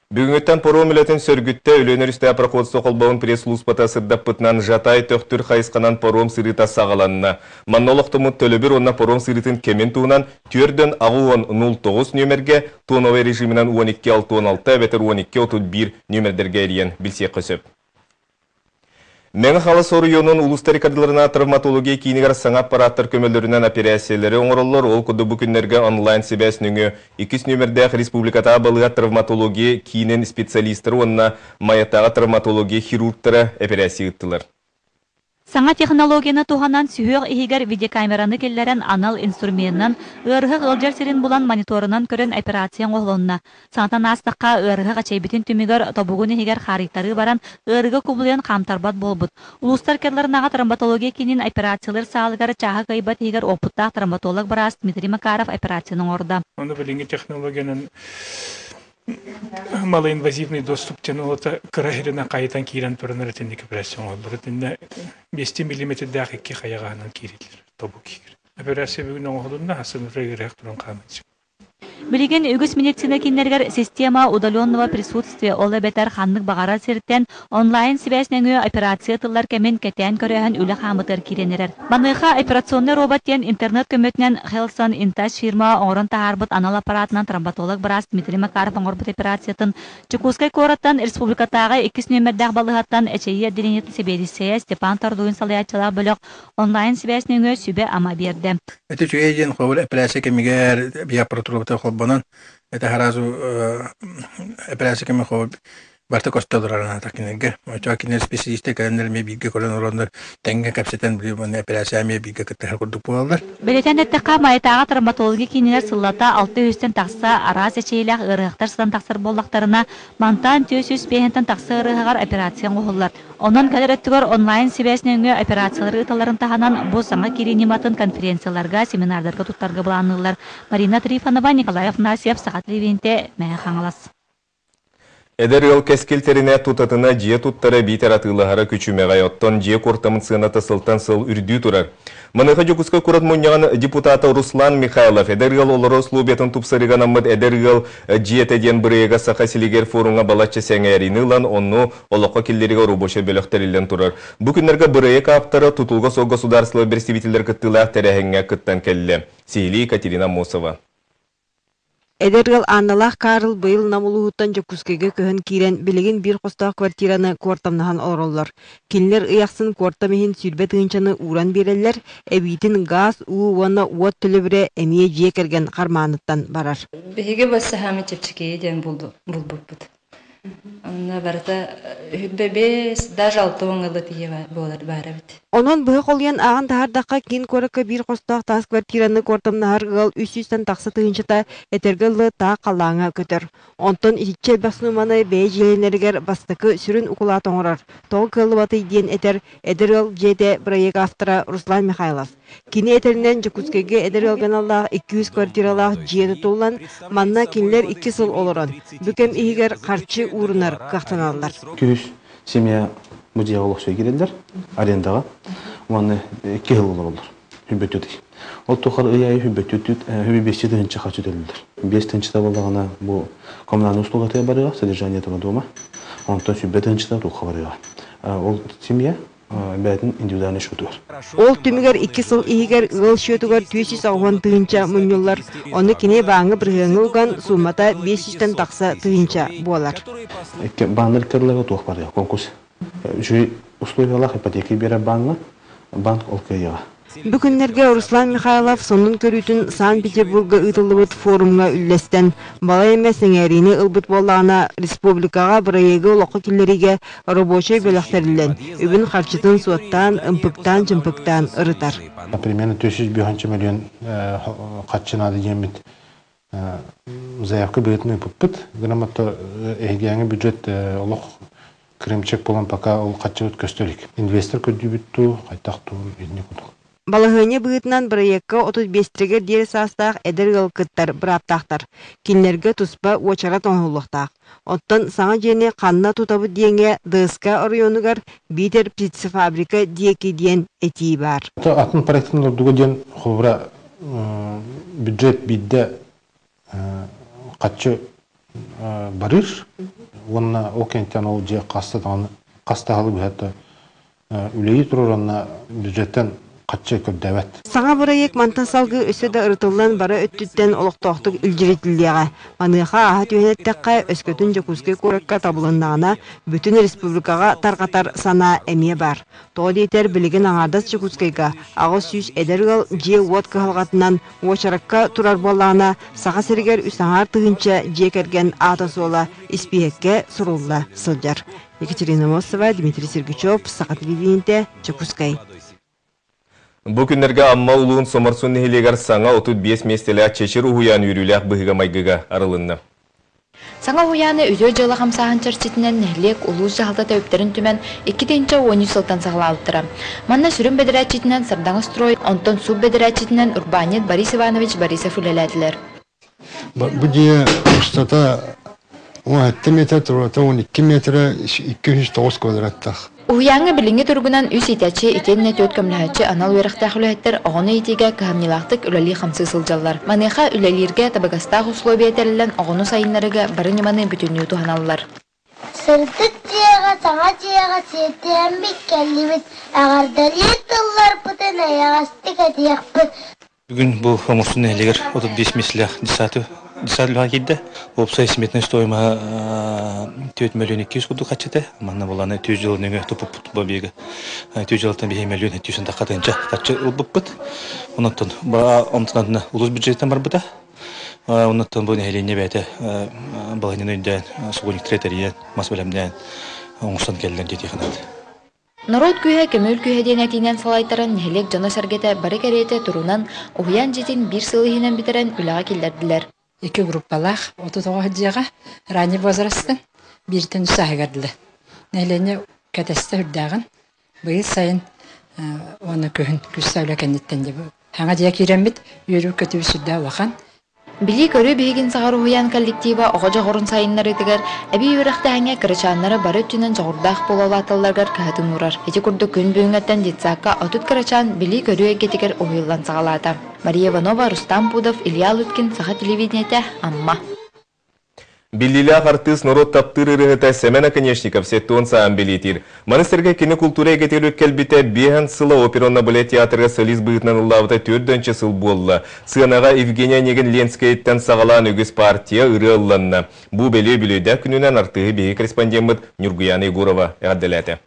Бүгүҥҥүттэн паром үлэтин сөргүттэ Өлүөнэ өрүстээх пароходство холбоһун пресс-службата сырдаппытынан Жатай Төхтүр хайысханан паром сырыыта саҕаланна. Манна олохтоммут төлөбүр уонна паром сырыытын кэмин туһунан түөрт 80 09 нүөмэргэ тоновай режиминэн 12 66 эбэтэр 12 31 нүөмэрдэргэ эрийэн билсиэххэ сөп. Мэҥэ Хаҥалас оройуонун улуустар иккардыларына травматология киинигэр саҥа аппараттар көмөлөрүнэн операциялары оҥороллор. Ол курдук бу күннэргэ онлайн сибээс нөҥүө иккис нүөмэрдээх республикатааҕы балыыһа травматология киинин специалистара уонна Майатааҕы травматология хирургтара эпэрээссийэ ыыттылар. Саҥа технологияны туһанан сүһүөх иһигэр видеокамераны киллэрэн анал инструменынан ыарыһах ыалдьар сирин булан мониторунан көрөн операция оҥоһулунна. Санатан аастахха, ыарыһах эчэйбитин түмүгэр тобугун иһигэр хаарыйтарыы баран, ыарыыга кубулуйан хаамтарбат буолбут. Улуустар иккардыларынааҕы травматология киинин операциялыыр саалыгар чааһы кыайбат иһигэр уопуттаах травматолог быраас Дмитрий Макаров операцияны оҥордо. Ону билиҥҥи технологиянан малоинвазивный доступ диэн олото кыра иһиринэн хайытан киирэн туран итинник операция оҥоһуллар. Итиннэ 5 миллиметрдээх икки хайаҕаһынан киириллэр тобук иһигэр. Операция бүгүн оҥоһулунна, сыныра ыарыһах туран хааман. Билигин үгүс медицина кииннэригэр система удаленного присутствия, ол эбэтэр ханнык баҕарар сиртэн онлайн сибээс нөҥүө операция тыллар кэмин кэтээн көрөөһүн үлэ хаамытыгар киирэн эрэр. Маныаха операционный робот диэн интернет көмөтүнэн Helson InTouch фирма оҥорон таһаарбыт анал аппаратынан травматолог быраас Дмитрий Макаров оҥорбут операциятын Дьокуускай куораттан республикатааҕы иккис нүөмэрдээх балыыһаттан эчэйии отделениетын сэбиэдиссэйэ Степан Тордуин салайааччылаах бөлөх онлайн сибээс нөҥүө сүбэ-ама биэрдэ. Это үчүгэй диэн холобур операция кэмигэр биоаппаратурабыта холбонон это сразу операция кэмэ холобур барыта көстө олорор аната кинилэргэ. Оччоҕо кинилэр специалистар кэлэннэр эмиэ бииргэ көрөн олороннор тэҥҥэ кэпсэтэн били уонна операция эмиэ бииргэ кыттыһар курдук буолаллар. Бэлиэтээн эттэххэ, Майатааҕы травматология киинигэр сыллата алта үһүстэн тахса араас эчэйиилээх ыарыһахтар сытан тахсар буоллахтарына, мантан 405-тэн тахса ыарыһаҕар операция оҥоһуллар. Онон кэлэр өттүгэр онлайн сибээс нөҥүө операциялары ыыталларын таһынан, бу саҥа киирии ньыматын конференцияларга, семинардарга туттарга былаанныыллар. Марина Трифонова, Николай Афанасьев, Саха телевидениетэ, Мэҥэ Хаҥалас. Эдэр ыал кэскил тэринэ тутатына дьиэ туттара биитэр атыылаһара күчүмэҕэй, оттон дьиэ куортамын сыаната сылтан сыл үрдүү турар. Маныаха Дьокуускай куорат мунньаҕын депутата Руслан Михайлов эдэр ыал олорор условиятын тупсарыыга анаммыт Эдэр ыал дьиэтэ диэн бырайыага Саха силигэр форумҥа балачча сэҥээриини ылан, онну олоххо киллэриигэ рабочай бөлөх тэриллэн турар. Бу күннэргэ бырайыак ааптара тутулга суох государство представителлэр кыттыылаах тэрээһиҥҥэ кыттан кэллэ. Сиһилии Екатерина Аммосова. Эдэр ыал Анналаах Карл быйыл Нам улууһуттан Дьокуускайга көһөн киирэн, билигин биир хостоох квартираны куортамнаһан олороллор. Кинилэр ый ахсын куортам иһин 20 тыһыынчаны ууран биэрэллэр, эбиитин гаас, уу уонна уот төлөбүрэ эмиэ дьиэ кэргэн хармааныттан барар. Биһиги бассаһаамы чэпчэкиэ диэн булбуппут. Онно барыта 25, даже 60 ыла тиийэ буолар баар эбит. Онон быһа холуйан ааҕан таһаардахха, киин куоракка биир хостоох таас квартираны куортамнаһар ыал 300-тэн тахса тыһыынчата этэргэ дылы таах халлааҥҥа көтөр. Онтон итиччэ элбэх сууманы бэйэ дьиэлэнэригэр бастакы сүрүн укулаат оҥорор, тоҕо кыаллыбатый диэн этэр эдэр ыал дьиэтэ бырайыак автора Руслан Михайлов. Кини этэринэн, Дьокуускайга эдэр ыалга аналлаах 200 квартиралаах дьиэ тутуллан, манна кинилэр 2 сыл олорон, бу кэм иһигэр харчы уурунар кыахтаналлар. Күһүс семья бу дьиэҕэ олохсуйа киирэллэр арендаҕа уонна 2 сыл олороллор 24 ый. Ол тухары ый аайы 24 25 тыһыынча харчы төлүүллэр. 5 тыһыынчата буоллаҕына бу коммунальный услугатыгар барыаҕа, содержание этого дома. Онтон 20 тыһыынчата туохха барыаҕа. Ол семья бэйэтин индивидуальный счетугар. Ол түмүгэр 2 сыл иһигэр ыал счетугар 480 тыһыынча мунньуллар. Ону кини бааҥҥа бырыһыаҥҥа уган, суумата 500-тэн тахса тыһыынча буолар. Бааннар иккардыларга туох барыа конкурс. Үчүгэй условиялаах ипотека биэрэр бааҥҥа банк ол кыайыаҕа. Бу күннэргэ Руслан Михайлов сонун көрүүтүн Санкт-Петербурга ыытыллыбыт форумҥа үллэстэн, балай эмэ сэҥээриини ылбыт буоллаҕына, республикаҕа бырайыагы олоххо киллэриигэ рабочай бөлөх тэриллэн, үбүн-харчытын суоттаан, ымпыктаан-чымпыктаан ырытар. Примерно 405 миллион харчы наада диэммит заявка быһыытын ыыппыппыт. Грамота эһигиэҥи бюджет олох кырыымчык буолан пока ол харчыбыт көстө илик. Инвестор көрдүүбүт дуу, хайдах дуу, итини курдук. Балаһыанньа быһыытынан бырайыакка 35-гэр диэри саастаах эдэр ыал кыттар бырааптаахтар. Кинилэргэ туспа уочарат оҥоһуллуохтаах. Оттон саҥа дьиэни ханна тутабыт диэҥҥэ ДСК оройуонугар биитэр птицефабрика диэки диэн этии баар. Атын проектын ордуга диэн холобура бюджет биирдэ харчы барыыр. Уонна ол кэнниттэн ол дьиэ хаста даҕаны хас да сылы быһа үлэлии турар уонна бюджеттэн хаччы көрдөөбөт. Саҥа бырайыак мантан салгыы өссө да ырытыллан бары өттүттэн олохтоохтук илдьиритиллиэҕэ. Маныаха ааһа түһэн эттэххэ, өскөтүн Дьокуускай куоракка табылыннаҕына, бүтүн республикаҕа тарҕатар санаа эмиэ баар. Тоҕо диэтэр, билигин аҥаардас Дьокуускайга 800 эдэр ыал дьиэ-уот кыһалҕатынан уочаракка турар буоллаҕына, Саха сиригэр үс аҥаар тыһыынча дьиэ кэргэн аата-суола испииһэккэ сурулла сылдьар. Екатерина Мосова, Дмитрий Сергучев, Саха телевидениетэ, Дьокуускай. Бу күннэргэ Амма улууһун Соморсун нэһилиэгэр саҥа 35 миэстэлээх Чэчир уһуйаан үөрүүлээх быһыыга-майгыга арылынна. Саҥа уһуйааны үтүө дьыала хамсааһын чэрчитинэн нэһилиэк, улуус дьаһалтата үптэрин түмэн, 2013 сылтан саҕалаабыттара. Манна сүрүн бэдэрээтчитинэн Сардаҥа строй, онтон суб бэдэрээтчитинэн урбаанньыт Борис Иванович Борисов үлэлээтилэр. Бу дьиэ устата 17 метр, туруота 12 метрэ, 209 квадраттаах. Уһуйааҥҥа билиҥҥи туругунан үс иитээччи итиэннэ түөрт көмөлөһөөччү анал үөрэхтээх үлэһиттэр оҕону иитиигэ кыһамньылаахтык үлэлии-хамсыы сылдьаллар. Маныаха үлэлииргэ табыгастаах условия тэриллэн оҕону сайыннарыыга бары ньыманы бүтүннүү туһаналлар. Сырдык дьиэҕэ, саҥа дьиэҕэ сиэттиһэммит кэллибит, эҕэрдэлиир тылларбытын эйэҕэстик этиэхпит. Бүгүн бу Хомурсун нэһилиэгэр 35 миэстэлээх десант үлэҕэ киирдэ. Уопсай сметнай стоимоһа 4 миллион 200 курдук хаччыта. Манна буланы 4 жыл нөҥө туппуппут бу объегы. 4 жылтан 5 миллион 200 тахха хаччы ылбыппыт. Онон онтон улус бюджеттан барбыта. Оннуттан бу нэһилиэнньэ бэйэтэ балаһыанньаны өйдөөн, сокуонньуктары тэрийэн, мас бэлэмнээн оҥостон кэллэр диэтиэххэ наада. Норуот күүһэ көмүөл күүһэ диэн этиинэн салайтаран нэһилиэк дьоно-сэргэтэ бары кэриэтэ турунан уһуйаан дьиэтин биир сыл иһинэн бүтэрэн үлэҕэ киллэрдилэр. Икки группалаах 39 дьиэҕэ ранний возрастан бииртэн үс сааһыгар дылы. Нэһилиэнньэ кэтэстэ үрдээҕин. Быйыл сайын уонна күһүн күс үлэ кэнниттэн дьэ Саҥа дьиэ киирэммит үөрүү-көтүү сүрдээх улахан. Билии-көрүү биһигин саҕар уһуйаан коллектива оҕо дьоҕурун сайыннарыытыгар, эбии үөрэхтээһиҥҥэ кырачааннара бары өттүнэн дьоҕурдаах буола улааталларыгар кыһатын уурар. Ити курдук күн бүгүҥҥэттэн детсадка 30 кырачаан билии-көрүү эйгэтигэр уһуйуллан саҕалаата. Мария Иванова, Рустам Пудов, Илья Луткин, Саха телевидениетэ, Амма. Биллиилээх артыыс норуот таптыыр ырыаһыта Сэмэн Оконешников сэттэ саан бэлиэтиир. Маны сэргэ кини култуура эйгэтигэр кэлбитэ биэһэн сыла опера уонна балет театрга солист быһыытынан ыллаабыта төрдөнчө сыл буолла. Сыанаҕа Евгений Онегин Ленскэйиттэн саҕалаан үгүс партия ырыа ылланна. Бу бэлиэ үбүлүөйдээх күнүнэн артыыһы биһиги корреспондеммыт Ньургуяна Егорова эҕэрдэлээтэ.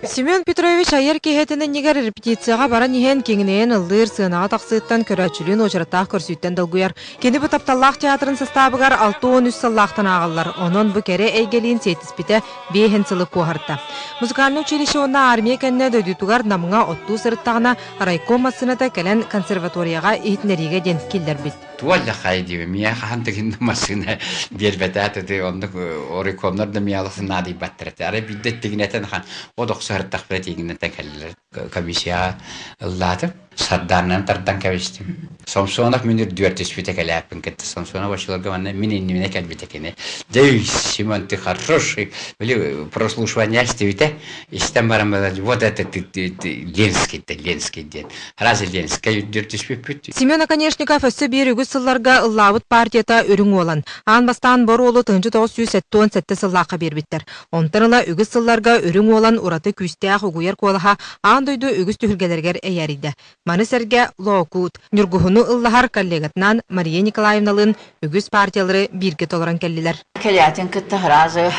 Семен Петрович айар киэһэтин иннигэр репетицияҕа баран иһэн киҥинэйэн ыллыыр сыанаҕа тахсыыттан көрөөччүлүүн уочараттаах көрсүүттэн долгуйар. Кини бу тапталлаах театрын састаабыгар 63 сыллаахтан ааҕыллар. Онон бу кэрэ эйгэлиин сиэттиспитэ биэһин сылы куоһарта. Музыкальнай училище уонна армия кэннэ дойдутугар Намҥа оттуу сырыттаҕына райком массыыната кэлэн консерваторияҕа иһитиннэриигэ диэн киллэрбит. Туоллахай диибин, миэхэ хаһан да кинини массыына биэрбэтэ ити оннук оройкомнор да миэхэ наадыйбаттар этэ. Арай биирдэ тигинэтэн хан от охсуһартахпына тигинэтэн кэллилэр. Комиссияҕа ыллаатым. Сардааннан тардан кэбистим. Сомсонов мин үрдүгэр түспүтэ кэлээппин кытта Сомсонов оччолорго манна мин иннибинэ кэлбитэ кини. Дэй, Симон, ты хороший. Били прослушивание истибитэ. Истэн баран вот это ты, ты, ты Ленский Ленский диэн. Раз Ленскэй үрдүгэр түспүппүт. Семен Оконешников өссө биир үгүс сылларга ыллаабыт партията Үрүҥ Уолан. Аан бастаан бор уолу 1977 сыллаахха биэрбиттэр. Онтон ыла үгүс сылларга Үрүҥ Уолан ураты күүстээх угуйар куолаһа аан дойду үгүс түһүлгэлэригэр эйээрийдэ. Маны сэргэ Лоокуут, Ньургуһуну ыллаһар коллегатынаан Мария Николаевналыын үгүс партиялары бииргэ толорон кэллилэр. Кэлээтин кытта сразу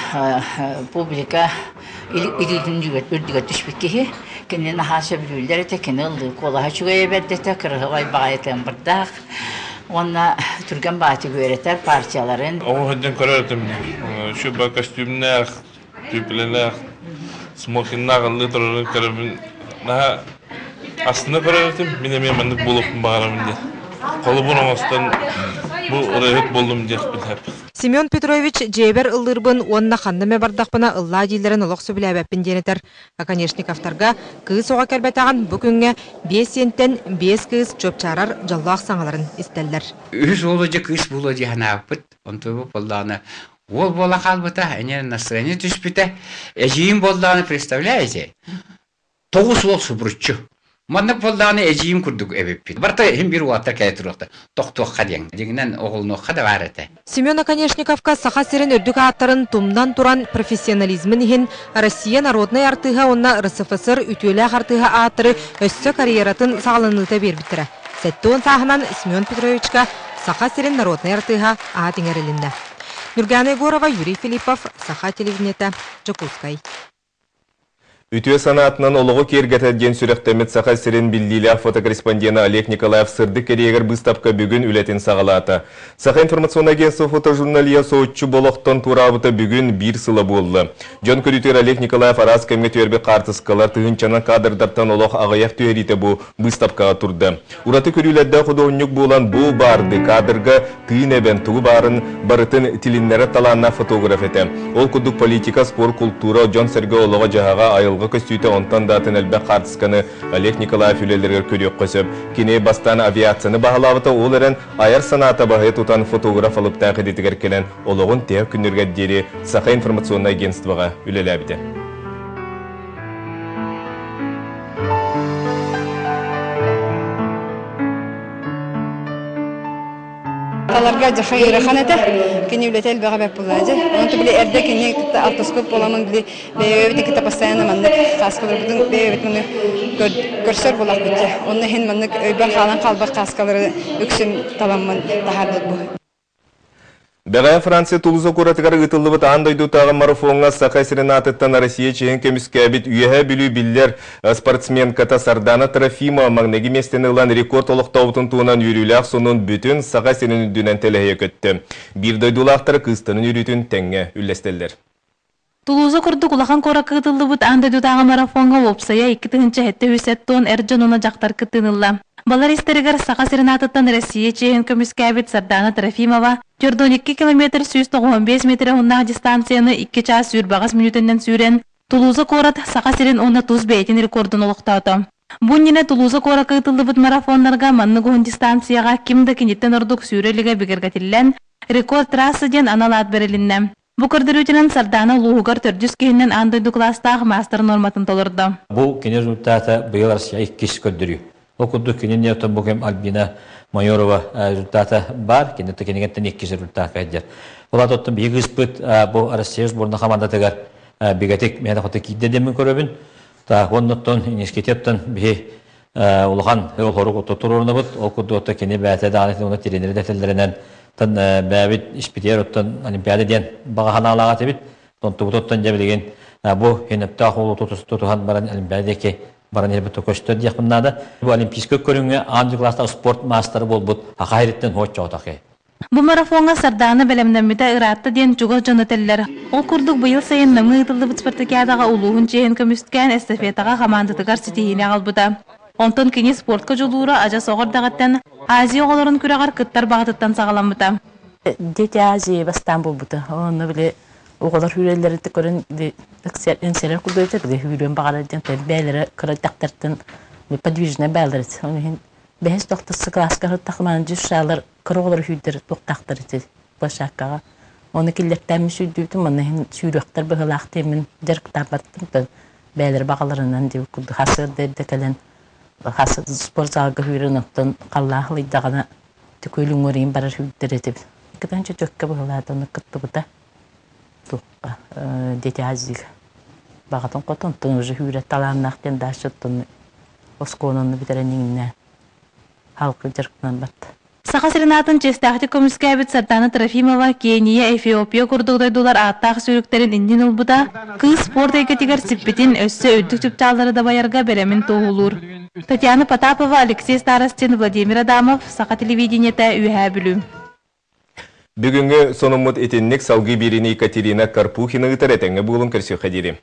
публика илиитин үрдүгэр түспүт киһи. Кини наһаа сөбүлүүллэр этэ, кини ыллыы куолаһа үчүгэй эбэрдэ этэ, кырыһыбай баҕайытын бырдаах. Уонна түргэн баатык үөрэтэр партияларын. Оҕо сылдьан көрөр этим. Шуба костюмнаах, түпүлэлээх, смокиннаах ыллыы турарын көрөбүн. Наһаа астына көрөр этим. Мин эмиэ маннык буолуохпун баҕарабын диэн. Холобур оҥостон бу ырыаһыт буоллум диэхпин сөп. Семен Петрович дьиэбэр ыллыырбын уонна ханна эмэ бардахпына ыллаа дииллэрин олох сөбүлээбэппин диэн этэр. Оконешниковтарга кыыс оҕо кэлбэтэҕин бу күҥҥэ биэс сиэнтэн биэс кыыс чуопчаарар дьоллоох саҥаларын истэллэр. Үһүс уолу дьэ кыыс буолуо дии санаабыппыт. Онтубут буоллаҕына Уол буола хаалбыта, эне настроение түспүтэ. Эдьиийим буоллаҕына, представляете, тоҕус уол субуруччу. Маннык буоллаҕына эдьиийим курдук эбиппит. Барыта иһин биир уолаттар кэлэ туруохта. Тохтуохха диэн. Дьиҥинэн оҕолонуохха да баар этэ. Семен Оконешниковка Саха сирин үрдүк ааттарын тумнан туран профессионализмын иһин Россия народнай артыыһа уонна РСФСР үтүөлээх артыыһа ааттары өссө карьератын саҕаланыыта биэрбиттэрэ. 70 сааһынан Семен Петровичка Саха сирин народнай артыыһа аат иҥэрилиннэ. Нюргана Егорова, Юрий Филиппов, Саха телевидениета, Дьокуускай. Үтүө санаатынан олоҕу киэргэтэр диэн сүрэхтэммит Саха сирин биллиилээх фотокорреспондена Олег Николаев сырдык кэриэгэр быыстапка бүгүн үлэтин саҕалаата. Саха информационнай агентство фотожурналиһа соһуччу болохтон туораабыта бүгүн биир сыла буолла. Дьон көрүүтүгэр Олег Николаев араас кэмҥэ түһэрбит хаартыскалар тыһыынчанан кадрдартан олох аҕыйах түһэриитэ бу быыстапкаҕа турда. Ураты көрүүлэрдээх худуоһунньук буолан бу баарды кадрга тыын эбэн тугу баарын барытын тилиннэрэр талааннаах фотограф этэ. Ол курдук политика, спорт, култуура, дьон-сэргэ олоҕо-дьаһаҕа, айылҕа көстүүтэ онтон да атын элбэх хаартысканы Олег Николаев үлэлэригэр көрүөххэ сөп. Кини бастаан авиацияны баһылаабыта, ол эрэн айар санаата баһыйа тутан фотограф алыптаах идэтигэр кэлэн олоҕун тиһэх күннэригэр диэри Саха информационнай агентствоҕа үлэлээбитэ. Таларга дьаха ыарахан этэ. Кини үлэтэ элбэҕэ бэрт буоллаадьы. Онон били эрдэ кини кытта алтыспыт буоламмын били бэйэбитин кытта постоянно маннык хааскаларбытын бэйэбит маны көрсөр буолахпыт дьэ. Онно иһин маннык өйбөр хаалан хаалбат хааскалары үксүн таламмын таһаарбыт бу. Бэҕэһээ Франция Тулуза куоратыгар ыытыллыбыт аан дойдутааҕы марафоҥҥа Саха сирин аатыттан Россия чиэһин көмүскээбит Үөһээ Бүлүү биллэр спортсменката Сардана Трофимова маҥнайгы миэстэни ылан рекорд олохтообутун туһунан үөрүүлээх сонун бүтүн Саха сирин үрдүнэн тэлэһийэ көттө. Биир дойдулаахтара кыыстарын үөрүүтүн тэҥҥэ үллэстэллэр. Тулуза курдук улахан куоракка ыытыллыбыт аан дойдутааҕы марафоҥҥа уопсайа 2770 эр дьон уонна дьахтар кыттыыны ылла. Балар истэригэр Саха сирин аатыттан Россия чиэһин көмүскээбит Сардаана Трофимова 42 километр 195 метрэ уһуннаах дистанцияны 2 чаас 28 мүнүүтэннэн сүүрэн, Тулуза куорат Саха сирин уонна тус бэйэтин рекордун олохтоото. Бу иннинэ Тулуза куоракка ыытыллыбыт марафоннарга маннык уһун дистанцияҕа ким да киниттэн ордук сүүрэ илигэ бигэргэтиллэн, рекорд трасса диэн анал аат бэрилиннэ. Бу көрдөрүүтүнэн Сардаана улууһугар төрдүс киһинэн аан дойду кылаастаах маастар нуорматын толордо. Бу кини результата быйыл Россия иккис көрдөрүү. Ол курдук кини нетон бу кэм Альбина Майорова результата бар, кини кинигеттен иккис результатка кэлдер. Ол оттон биһиги ыспыт бу Россия сборная командатыгар бигэтик миэнэ хоту киирдэ диэммин көрөбүн. Так, оннуттан инискитеттан биһи улахан хорук туруорунабыт. Ол курдук кини бэйэтэ даҕаны уонна тренери дэтэллэринэн тан бэйэбит испитигэр оттон Олимпиада диэн баҕа санаалаах этибит. Онтубут оттон дьэ билигин бу хинөптөөх уолу тутуһан баран Олимпиада диэки баран иһэрбит көстөр диэхпин наада. Бу олимпийскай көрүҥҥэ аан класстаах спорт маастара буолбут Саха сириттэн хуоччоотох киһи. Бу марафоҥҥа Сардаана бэлэмнэммитэ ыраатта диэн чугас дьон этэллэр. Ол курдук быйыл сайын Намҥа ыытыллыбыт спартакиадаҕа улууһун чиэһин көмүскээн эстафетаҕа хамаандатыгар ситиһиини аҕалбыта. Онтон кини спортка дьулуура адьас оҕо эрдэҕиттэн Азия оҕолорун күрэҕэр кыттар баҕатыттан саҕаламмыта. Дети Азии бастаан буолбута. Онно били оҕолор сүүрэллэрин көрөн үҥсэрэр курдук этэ, били сүүрүөн баҕарар диэн бэйэлэрэ кыра дьахтартан подвижная баалар этэ. Ол иһин бэһис тохтосу кылааска сырыттахпына дьүс-шаалар кыра оҕолор сүүрдэр туохтаахтар ити площадкаҕа. Оны киллэртээммин сүүрдүүтүм, манна иһин сүүрүөхтэр быһыылаах диэммин дьарыктаабаттым. Бэйэлэрэ баҕаларынан диэбит курдук хасыарда эрдэ кэлэн хас спортзалга сүүрэн оттон халлаах ылыйдаҕына түкүөл уҥуорийин барар сүүрдэр этибит. Кытан чөчөккө быһыылаата ону кыттыбыта. Туохха дети Азига. Баҕатын хотон оттон уже сүүрэр талааннаах диэн дальше оттон оскуоланы бүтэрэн иҥнэ халкы дьарыктанан барда. Саха сирин аатын чиэстээхтик көмүскээбит Сардаана Трофимова Кения, Эфиопия курдук дойдулар ааттаах сүүрүктэрин иннин ылбыта, кыыс спорт эйгэтигэр сиппитин, өссө үрдүк чыпчааллары дабайарга бэлэмин туоһулуур. Татьяна Потапова, Алексей Старостин, Владимир Адамов, Саха телевидениетэ, Үөһээ Бүлүү. Бүгүҥҥү сонуммут итинник салгыы биэриини Екатерина Карпухина ыытар этэҥҥэ буолун көрсүөххэ диэри.